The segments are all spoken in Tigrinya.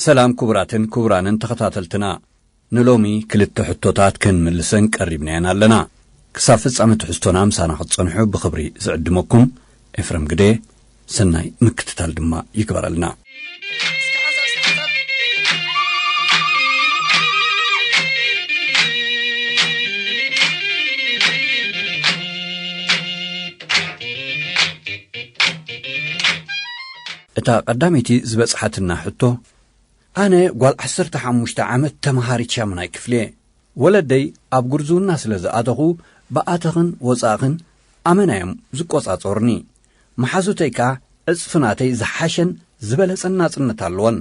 ሰላም ክቡራትን ክቡራንን ተኸታተልትና፣ ንሎሚ ክልተ ሕቶታት ክንምልሰን ቀሪብናየን ኣለና። ክሳብ ፍጻመ ትሕዝቶና ምሳና ክትጸንሑ ብኽብሪ ዝዕድመኩም ኤፍረም ግደ፣ ሰናይ ምክትታል ድማ ይግበረልና። እታ ቀዳመይቲ ዝበጽሓትና ሕቶ፣ ኣነ ጓል ዓሰርተ ሓሙሽተ ዓመት ተመሃሪት ሻምናይ ክፍሊ እየ። ወለደይ ኣብ ጉርዝውና ስለ ዝኣተኹ፣ ብኣተኽን ወጻእኽን ኣመና እዮም ዝቆጻጸሩኒ። መሓዙተይ ከኣ ዕጽፊ ናተይ ዝሓሸን ዝበለጸን ናጽነት ኣለወን።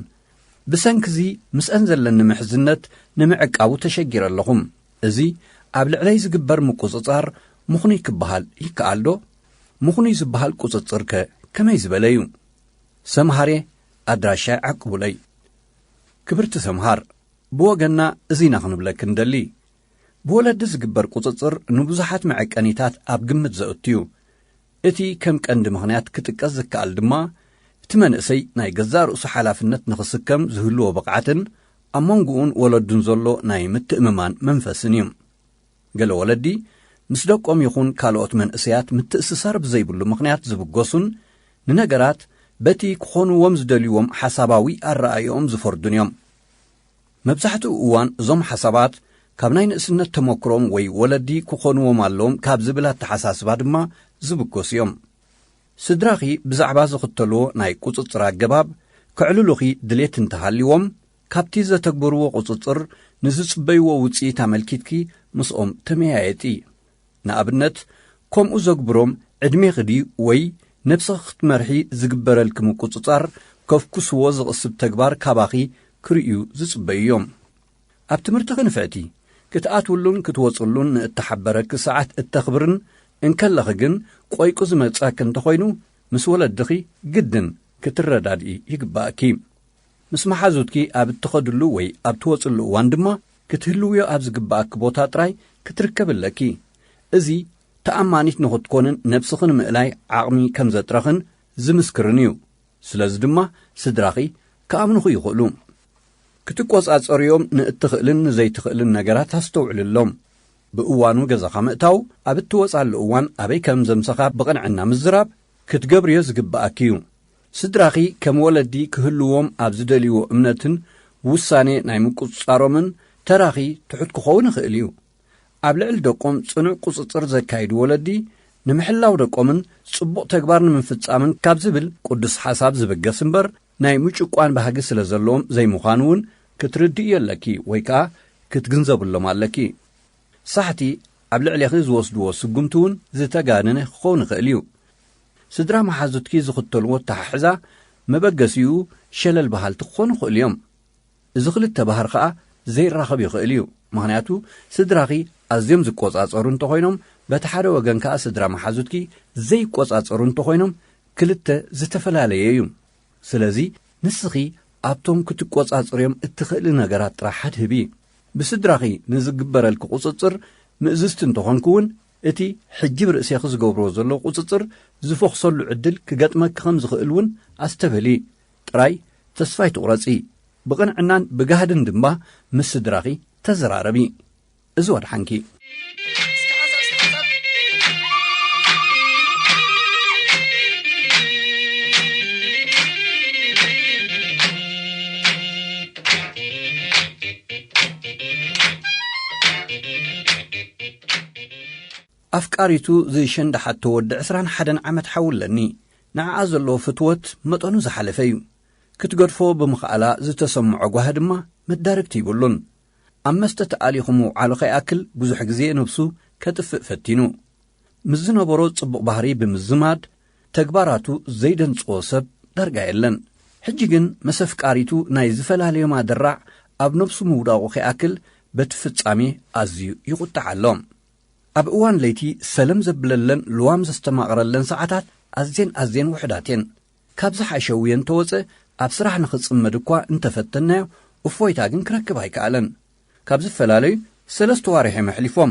ብሰንክዚ ምስአን ዘለኒ ምሕዝነት ንምዕቃቡ ተሸጊረ ኣለኹ። እዚ ኣብ ልዕለይ ዝግበር ምቁጽጻር ምኽኑይ ክበሃል ይከኣል ዶ? ምኽኑይ ዝበሃል ቁጽጽር ከ ከመይ ዝበለ እዩ? ሰምሃሬ፣ ኣድራሻይ ዓቅቡለይ። ክብርቲ ሰምሃር፣ ብወገንና እዚ ኢና ክንብለኪ ንደሊ። ብወለዲ ዝግበር ቁጽጽር ንብዙሓት መዐቀኒታት ኣብ ግምት ዘእቱ እዩ። እቲ ከም ቀንዲ ምኽንያት ክጥቀስ ዝከኣል ድማ፣ እቲ መንእሰይ ናይ ገዛእ ርእሱ ሓላፍነት ንኽስከም ዝህልዎ ብቕዓትን ኣብ መንጎኡን ወለዱን ዘሎ ናይ ምትእምማን መንፈስን እዩ። ገለ ወለዲ ምስ ደቆም ይኹን ካልኦት መንእሰያት ምትእስሳር ብዘይብሉ ምኽንያት ዝብገሱን ንነገራት በቲ ክኾንዎም ዝደልይዎም ሓሳባዊ ኣረኣእያኦም ዝፈርዱን እዮም። መብዛሕትኡ እዋን እዞም ሓሳባት ካብ ናይ ንእስነት ተመክሮም ወይ ወለዲ ክኾንዎም ኣለዎም ካብ ዝብል ኣተሓሳስባ ድማ ዝብገሱ እዮም። ስድራኺ ብዛዕባ ዝኽተልዎ ናይ ቁጽጽር ኣገባብ ከዕልሉኺ ድሌት እንተሃልይዎም፣ ካብቲ ዘተግብርዎ ቁጽጽር ንዝጽበይዎ ውጽኢት ኣመልኪትኪ ምስኦም ተመያየጢ። ንኣብነት፣ ከምኡ ዘግብሮም ዕድሜኺ ድዩ ወይ ነብስኺ ክትመርሒ ዝግበረልኪ ምቁጽጻር ከፍኩስዎ ዝቕስብ ተግባር ካባኺ ክርእዩ ዝጽበዩ እዮም። ኣብ ትምህርትኺ ንፍዕቲ፣ ክትኣትውሉን ክትወጽሉን ንእተሓበረኪ ሰዓት እተኽብርን እንከለኺ ግን ቆይቁ ዝመጽኣኪ እንተኾይኑ፣ ምስ ወለድኺ ግድን ክትረዳድኢ ይግባእኪ። ምስ መሓዙትኪ ኣብ እትኸድሉ ወይ ኣብ ትወጽሉ እዋን ድማ ክትህልውዮ ኣብ ዝግባእኪ ቦታ ጥራይ ክትርከቢ ኣለኪ። እዚ ተኣማኒት ንኽትኮንን ነብስኺ ንምእላይ ዓቕሚ ከም ዘጥረኽን ዝምስክርን እዩ። ስለዚ ድማ ስድራኺ ክኣምኑኺ ይኽእሉ። ክትቆጻጸርዮም ንእትኽእልን ንዘይትኽእልን ነገራት ኣስተውዕልሎም። ብእዋኑ ገዛኻ ምእታው፣ ኣብ እትወጻሉ እዋን ኣበይ ከም ዘምሰኻ ብቕንዕና ምዝራብ ክትገብርዮ ዝግብኣኪ እዩ። ስድራኺ ከም ወለዲ ክህልዎም ኣብ ዝደልይዎ እምነትን ውሳኔ ናይ ምቁጽጻሮምን ተራኺ ትሑት ክኸውን ይኽእል እዩ። ኣብ ልዕሊ ደቆም ጽኑዕ ቁጽጽር ዘካይዱ ወለዲ፣ ንምሕላው ደቆምን ጽቡቕ ተግባር ንምፍጻምን ካብ ዝብል ቅዱስ ሓሳብ ዝብገስ እምበር፣ ናይ ምጭቋን ባህጊ ስለ ዘለዎም ዘይምዃኑ እውን ክትርድእዮ ኣለኪ ወይ ከኣ ክትግንዘብሎም ኣለኪ። ሳሕቲ ኣብ ልዕሌኺ ዝወስድዎ ስጉምቲ እውን ዝተጋነነ ክኸውን ይኽእል እዩ። ስድራ መሓዙትኪ ዝኽተልዎ ኣተሓሕዛ መበገሲኡ ሸለል በሃልቲ ክኾኑ ይኽእሉ እዮም። እዚ ክልተ ባህሪ ኸኣ ዘይራኸብ ይኽእል እዩ። ምኽንያቱ ስድራኺ ኣዝዮም ዝቆጻጸሩ እንተኾይኖም፣ በቲ ሓደ ወገን ከኣ ስድራ መሓዙትኪ ዘይቆጻጸሩ እንተኾይኖም፣ ክልተ ዝተፈላለየ እዩ። ስለዚ ንስኺ ኣብቶም ክትቆጻጸርዮም እትኽእሊ ነገራት ጥራሕ ኣድህቢ። ብስድራኺ ንዝግበረልኪ ቁጽጽር ምእዝዝቲ እንተኾንኪ እውን፣ እቲ ሕጂ ብርእሴኺ ዝገብርዎ ዘለዉ ቁጽጽር ዝፈኹሰሉ ዕድል ክገጥመኪ ከም ዝኽእል እውን ኣስተብህሊ። ጥራይ ተስፋ ኣይትቑረጺ። ብቕንዕናን ብጋህድን ድማ ምስ ስድራኺ ተዘራረቢ። እዚ ወድሓንኪ። ኣፍቃሪቱ ዝሸንዳሓቶ ወዲ ዕስራን ሓደን ዓመት ሓው ኣለኒ። ንዓኣ ዘለዎ ፍትወት መጠኑ ዝሓለፈ እዩ። ክትገድፎ ብምኽኣላ ዝተሰምዖ ጓሂ ድማ መዳርግቲ ይብሉን። ኣብ መስተ ተኣሊኹ ምውዓሉ ከይኣክል ብዙሕ ግዜ ነብሱ ከጥፍእ ፈቲኑ። ምስ ዝነበሮ ጽቡቕ ባህሪ ብምዝማድ፣ ተግባራቱ ዘይደንጽዎ ሰብ ዳርጋ የለን። ሕጂ ግን ምስ ኣፍቃሪቱ ናይ ዝፈላለዮም ኣደራዕ ኣብ ነብሱ ምውዳቑ ከይኣክል በቲ ፍጻሜ ኣዝዩ ይቑጣዕ ኣሎ። ኣብ እዋን ለይቲ ሰለም ዘብለለን ልዋም ዘስተማቕረለን ሰዓታት ኣዝየን ኣዝየን ውሑዳት እየን። ካብ ዝሓሸ ውየ እንተወጸ ኣብ ስራሕ ንኽጽመድ እኳ እንተፈተናዮ እፎይታ ግን ክረክብ ኣይከኣለን። ካብ ዝፈላለዩ ሰለስተ ዋርሕ እዮም ኣሕሊፎም።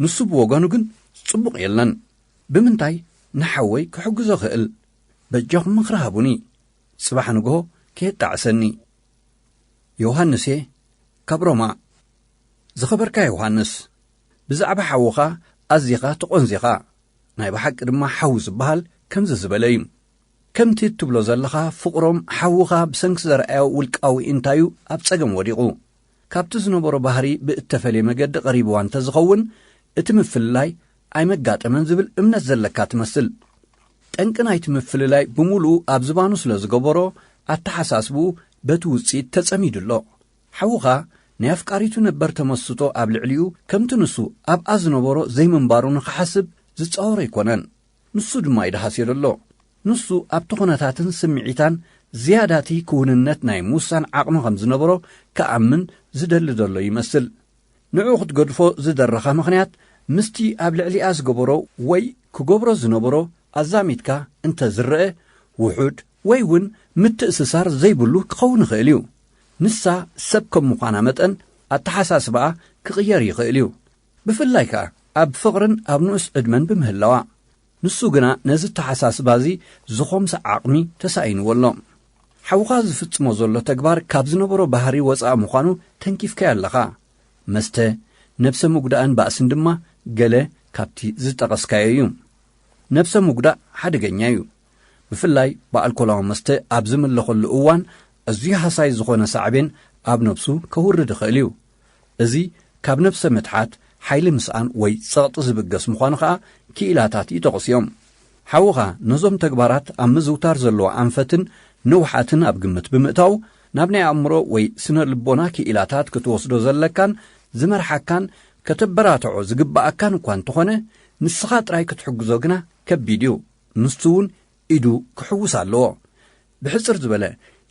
ንሱ ብወገኑ ግን ጽቡቕ የለን። ብምንታይ ንሓወይ ክሕግዞ ክእል? በጃኹም ምኽሪ ሃቡኒ። ጽባሕ ንግሆ ከየጣዕሰኒ። ዮሃንስ'የ ካብ ሮማ። ዝኸበርካ ዮሃንስ፣ ብዛዕባ ሓውኻ ኣዚኻ ትቖንዚኻ። ናይ ብሓቂ ድማ ሓው ዝበሃል ከምዚ ዝበለ እዩ። ከምቲ እትብሎ ዘለኻ፣ ፍቕሮም ሓውኻ ብሰንኪ ዘርኣዮ ውልቃዊ እንታዩ ኣብ ጸገም ወዲቑ። ካብቲ ዝነበሮ ባህሪ ብእተፈልየ መገዲ ቀሪብዋ እንተዝኸውን፣ እቲ ምፍልላይ ኣይመጋጠመን ዝብል እምነት ዘለካ ትመስል። ጠንቂ ናይቲ ምፍልላይ ብምሉኡ ኣብ ዝባኑ ስለ ዝገበሮ፣ ኣተሓሳስብኡ በቲ ውጽኢት ተጸሚዱ ኣሎ። ሓውኻ ናይ ኣፍቃሪቱ ነበር ተመስጦ ኣብ ልዕሊኡ ከምቲ ንሱ ኣብኣ ዝነበሮ ዘይምንባሩ ንኽሓስብ ዝጻወሮ ኣይኮነን። ንሱ ድማ እዩ ደሃስዮ ዘሎ። ንሱ ኣብቲ ኩነታትን ስምዒታን ዝያዳቲ ክውንነት ናይ ምውሳን ዓቕሚ ከም ዝነበሮ ክኣምን ዝደሊ ዘሎ ይመስል። ንዕኡ ክትገድፎ ዝደረኻ ምኽንያት ምስቲ ኣብ ልዕሊኣ ዝገበሮ ወይ ክገብሮ ዝነበሮ ኣዛሚድካ እንተ ዝረአ ውሑድ ወይ እውን ምትእስሳር ዘይብሉ ክኸውን ይኽእል እዩ። ንሳ ሰብ ከም ምዃና መጠን ኣተሓሳስባኣ ክቕየር ይኽእል እዩ። ብፍላይ ከኣ ኣብ ፍቕርን ኣብ ንኡስ ዕድመን ብምህላዋ። ንሱ ግና ነዚ ኣተሓሳስባ እዚ ዝኾምሰ ዓቕሚ ተሳኢንዎ ኣሎ። ሓውኻ ዝፍጽሞ ዘሎ ተግባር ካብ ዝነበሮ ባህሪ ወጻኢ ምዃኑ ተንኪፍካዮ ኣለኻ። መስተ፣ ነብሰ ምጉዳእን ባእስን ድማ ገለ ካብቲ ዝጠቐስካዮ እዩ። ነብሰ ምጉዳእ ሓደገኛ እዩ። ብፍላይ ብኣልኮላዊ መስተ ኣብ ዝምለኸሉ እዋን ኣዝዩ ሃሳይ ዝኾነ ሳዕቤን ኣብ ነብሱ ከውርድ ይኽእል እዩ። እዚ ካብ ነብሰ ምትሓት፣ ሓይሊ ምስኣን ወይ ጸቕጢ ዝብገስ ምዃኑ ከኣ ክኢላታት ይጠቕሱ እዮም። ሓውኻ ነዞም ተግባራት ኣብ ምዝውታር ዘለዎ ኣንፈትን ንውሓትን ኣብ ግምት ብምእታው፣ ናብ ናይ ኣእምሮ ወይ ስነ ልቦና ክኢላታት ክትወስዶ ዘለካን ዝመርሓካን ከተበራትዖ ዝግብኣካን እኳ እንተኾነ፣ ንስኻ ጥራይ ክትሕግዞ ግና ከቢድ እዩ። ንሱ እውን ኢዱ ክሕውስ ኣለዎ። ብሕጽር ዝበለ፣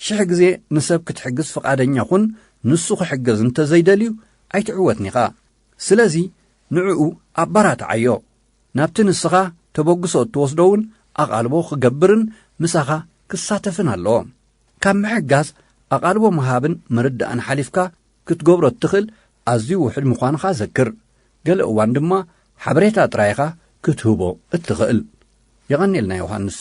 ሽሕ ግዜ ንሰብ ክትሕግዝ ፍቓደኛ ኹን፣ ንሱ ክሕገዝ እንተ ዘይደልዩ ኣይትዕወትን ኢኻ። ስለዚ ንዕኡ ኣበራትዓዮ። ናብቲ ንስኻ ተበግሶ እትወስዶ እውን ኣቓልቦ ክገብርን ምሳኻ ክሳተፍን ኣለዎ። ካብ ምሕጋዝ ኣቓልቦ ምሃብን ምርዳእን ሓሊፍካ ክትገብሮ እትኽእል ኣዝዩ ውሑድ ምዃንኻ ዘክር። ገለ እዋን ድማ ሓበሬታ ጥራይ ኢኻ ክትህቦ እትኽእል። የቐንየልና ዮሃንስ።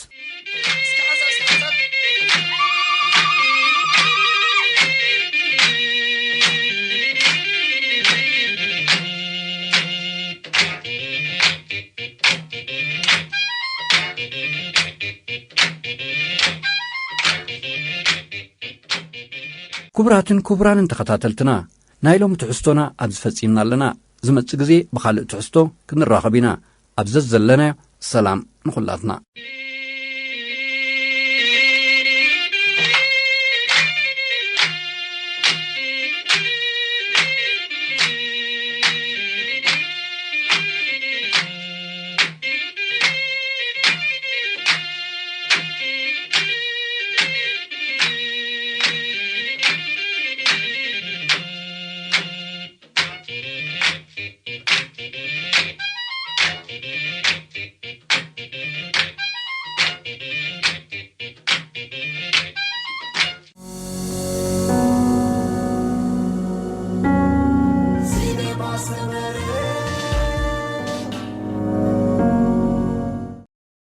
ክቡራትን ክቡራንን ተኸታተልትና፣ ናይ ሎሚ ትሕዝቶና ኣብዚ ፈጺምና ኣለና። ዝመጽእ ግዜ ብኻልእ ትሕዝቶ ክንራኸብ ኢና። ኣብ ዘዘለናዮ ሰላም ንኹላትና።